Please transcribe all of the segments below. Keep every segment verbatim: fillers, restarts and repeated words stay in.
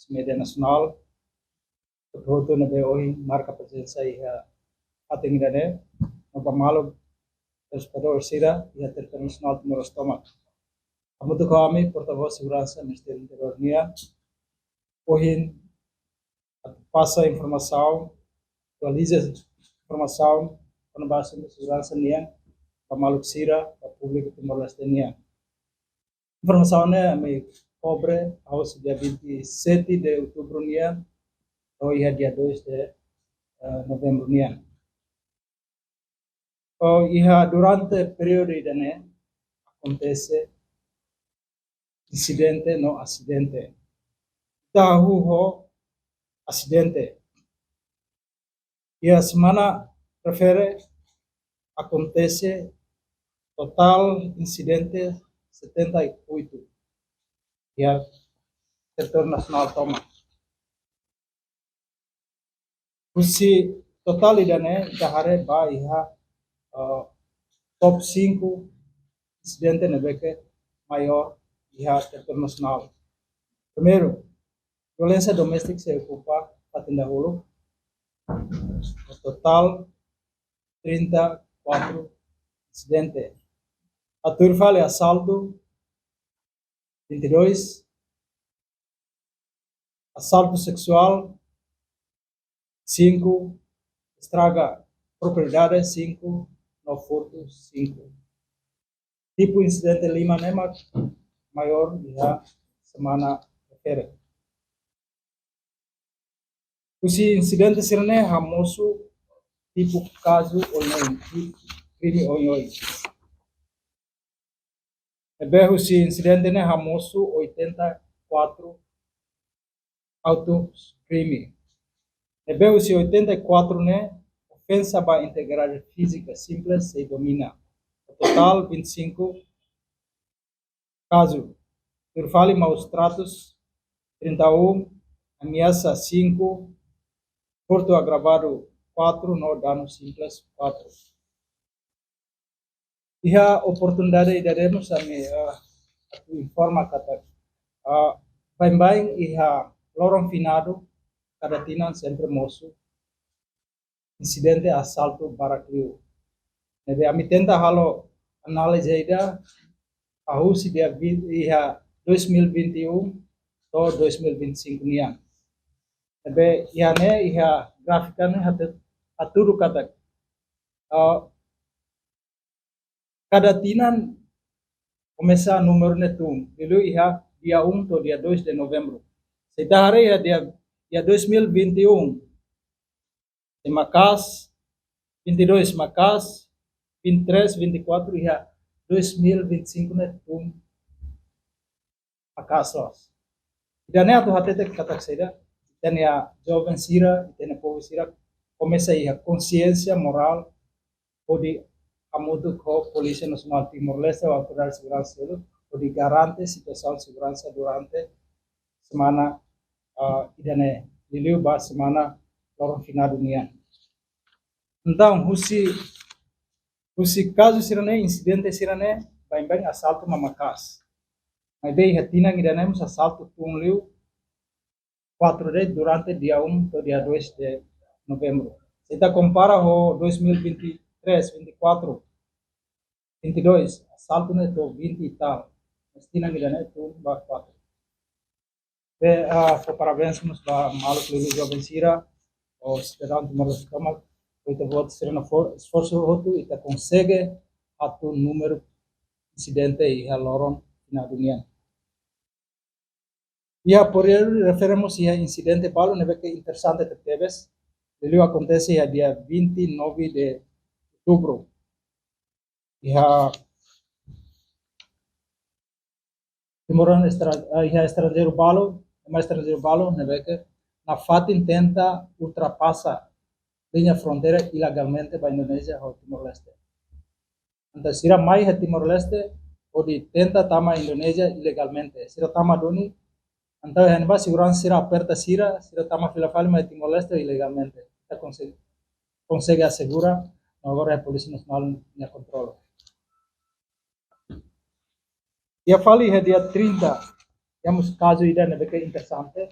média nasionál, hotu-hotu ne'ebé ohin marka prezensa iha fatin ida-ne'e, no ba maluk telespetadór sira iha territóriu nasionál Timor-Leste tomak. Hamutuk ho ami, portavós seguransa Ministériu Interiór nian, ohin atu pasa informasaun, atualiza informasaun kona-ba asuntu seguransa nian ba maluk sira, ba públiku Timor-Leste nian. Informasaun ne'e ami kobre hahú husi dia vinte e sete de outubro nian to'o iha dia dois de, eh, novembro nian. Oh, iha durante períodu ida-ne'e akontese insidente no asidente. Ita hahú ho asidente. Iha semana refere akontese totál insidente setenta e oito iha territóriu nasionál tomak. Husi totál ida-ne'e ita haree ba iha, eh, top cinco insidente ne'ebé ke maiór iha territóriu nasionál. Primeiru, violénsia doméstika sei okupa fatin dahuluk, totál trinta e quatro insidente. Atu tuir fali, asaltu, vinte e dois, asaltu seksuál, cinco, estraga propriedade, cinco, no furtu, cinco. Tipu insidente lima ne'e mak maiór iha semana refere. Husi insidente sira-ne'e hamosu tipu kazu oioin, krime oioin. Ne'ebé husi insidente ne'e hamosu oitenta e quatro autos krime. Ne'ebé husi oitenta e quatro ne'e ofensa ba integridade fízika simples sei domina. Totál vinte e cinco kazu. Tuir fali, maus tratus trinta e um, ameasa cinco, furtu agravadu quatro, no danu simples quatro. Iha oportunidade ida-ne'e mós ami, eh, atu informa katak, eh, baibain iha loron finadu kada tinan sempre mosu insidente asaltu barak liu. Ne'ebé ami tenta halo análize ida, hahú husi dia vinte, iha dois mil e vinte e um to'o dois mil e vinte e cinco nian. Ne'ebé iha ne'e, iha gráfiku ne'e hatu-, hatudu katak, ah, kada tinan komesa númeru ne'e tun, liuliu iha dia um to'o dia dois de novembro. Se ita haree iha dia, dia dois mil e vinte e um, sei maka'as, vinte e dois maka'as, vinte e três, vinte e quatro, iha dois mil e vinte e cinco ne'e tun maka'as loos. Ida-ne'e atu hatete katak saida, ita-nia joven sira, ita-nia povu sira komesa iha konsiénsia morál hodi hamutuk ho Polísia Nasionál Timor-Leste, ho autoridade seguransa seluk, hodi garante situasaun seguransa durante semana, ah, ida-ne'e, liuliu ba semana loron finadu nian. Entaun, husi, husi kazu sira-ne'e, insidente sira-ne'e, baibain asaltu mak maka'as. Maibé iha tinan ida-ne'e mós asaltu tun liu, quatro de, durante dia um to'o dia dois de novembro. Se ita kompara ho dois mil e vinte e três, vinte e quatro, vinte e dois, asaltu ne'e to'o vinte e tal. Mas tinan ida-ne'e tun ba quatro. Be, ah, fó parabéns mós ba maluk liuliu joven sira, ou sidadaun Timor-Leste tomak, ho ita-boot sira-nia for-, esforsu hotu, ita konsege atu númeru insidente iha loron finadu nian. Iha períodu refere mós iha insidente balu ne'ebé ke interesante tebetebes, liuliu akontese iha dia vinte e nove de outubro. Iha timoroan estra-, ah, iha estranjeiru balu, ema estranjeiru balu ne'ebé ke nafatin tenta ultrapasa liña fronteira ilegalmente ba Indonézia ho Timor-Leste. Entaun sira mai iha Timor-Leste hodi tenta tama Indonézia ilegalmente. Sira tama duni, entaun iha ne'ebá seguransa sira aperta sira, sira tama fila fali mai Timor-Leste ilegalmente. Ita konsege, konsege asegura, no agora iha Polísia Nasionál nia kontrolu. Iha fali iha dia trinta, iha mós kazu ida ne'ebé ke interesante,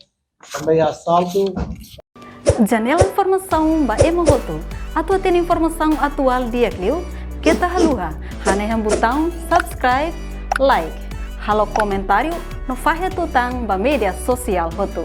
tanba iha asaltu. Janela informasaun ba ema hotu. Atu hatene informasaun atuál di'ak liu, keta haluha hanehan butaun subscribe, like, halo komentáriu no fahe tutan ba média sosiál hotu.